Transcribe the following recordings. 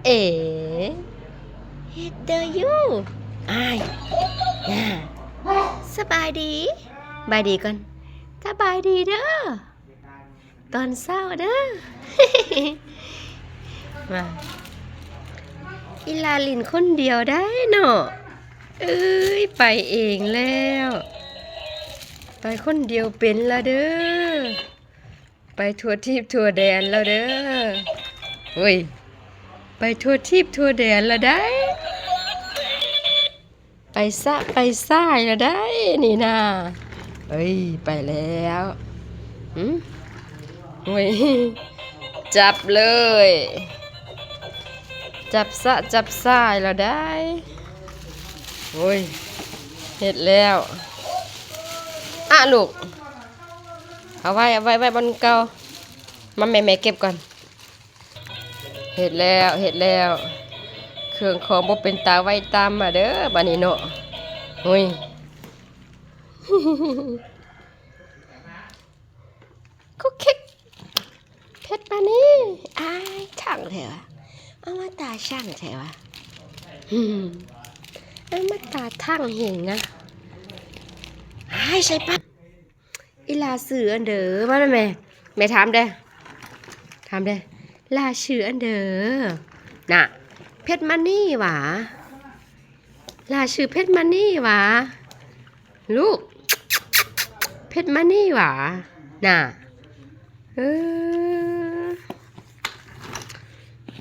ເອ ເຮັດເດີຢູ່ ອ້າຍ ສະບາຍດີ ບາຍດີກ່ອນ ສະບາຍດີເດີ ຕອນເຊົ້າເດີ ວ່າ ອີຫຼາຫຼິ້ນຄົນດຽວໄດ້ເນາະ ເອີຍ ໄປເອງແລ້ວ ໄປຄົນດຽວເປັນລະເດີ ໄປທົ່ວທີບທົ່ວແດນແລ້ວເດີ ໂອ້ຍ ໄປທົ່ວທີບທົ່ວແດນລະໄດ໋ ໄປສະໄປຊ້າຍລະໄດ໋ ນີ້ນາ ເອີຍ ໄປແລ້ວ ຫື ໂອ້ຍ ຈັບເລີຍ ຈັບສະຈັບຊ້າຍລະໄດ໋ ໂອ້ຍ ເຮັດແລ້ວ ອະ ລູກ ເອົາໄວ້ ເອົາໄວ້ ໄວ້ບ່ອນເກົ່າ ມາ ແມ່ ແມ່ເກັບກ່ອນ ເຮັດແລ້ວ ເຮັດແລ້ວ ເຄື່ອງຂອງບໍ່ເປັນຕາໄວ້ຕາມມາເດີ ບາດນີ້ເນາະ ໂອ້ຍ ຄຸກຄິກ ເພັດປານນີ້ ອາຍ ທັງແທ້ວະ ອະມາຕາຊ່າງແທ້ວະ ອະມາຕາທັງເຫັງນະ ອາຍ ໃສ່ປາກ ອີຫຼາຊື່ອັນເດີ ມາແມ່ ແມ່ຖາມເດີ ຖາມເດີ ຫຼາຊື່ອັນເດີ ນະ ເພັດມານີຫວາ ຫຼາຊື່ເພັດມານີຫວາ ລູກ ເພັດມານີຫວາ ນະ ເອີ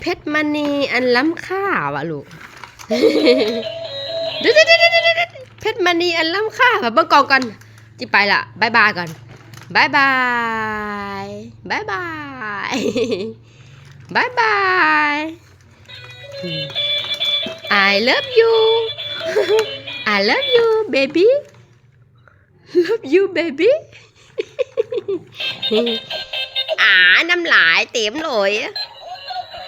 ເພັດມະນີອັນລ້ຳຄ່າຫວາລູກ ເພັດມະນີອັນລ້ຳຄ່າຫວາ ເບິ່ງກ້ອງກ່ອນ ຊິໄປລະ ບາຍບາຍກ່ອນ ບາຍບາຍ ບາຍບາຍ ບາຍບາຍ I love you I love you baby love you baby ອາ ນ້ຳລາຍເຕັມເລີຍ